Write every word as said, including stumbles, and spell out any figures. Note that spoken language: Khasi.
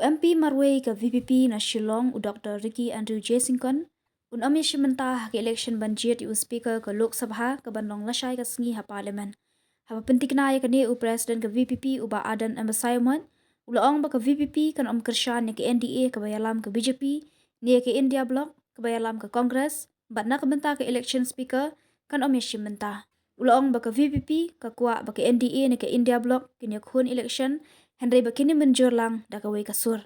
MP marwei ka VPP na Shillong, u Dr Ricky Andrew J Syngkon, un ym ïashim bynta ha ka election ban jied ïa u Speaker ka Lok Sabha ka ban long lashai ka sngi ha Parliament. Haba pyntikna ïa kane, u President ka VPP, u Bah Ardent M Basaiawmoit, u la ong ba ka VPP kan ym kyrshan ïa ka NDA kaba ïalam ka BJP, ne ïa ka India Bloc kaba ïalam ka Congress, bad na ka bynta ka election Speaker kan ym ïashim bynta. U la ong ba ka VPP ka kwah ba ka NDA ne ka India Bloc kin ïakhun election, hynrei ba kin ïamynjur lang da kawei ka sur.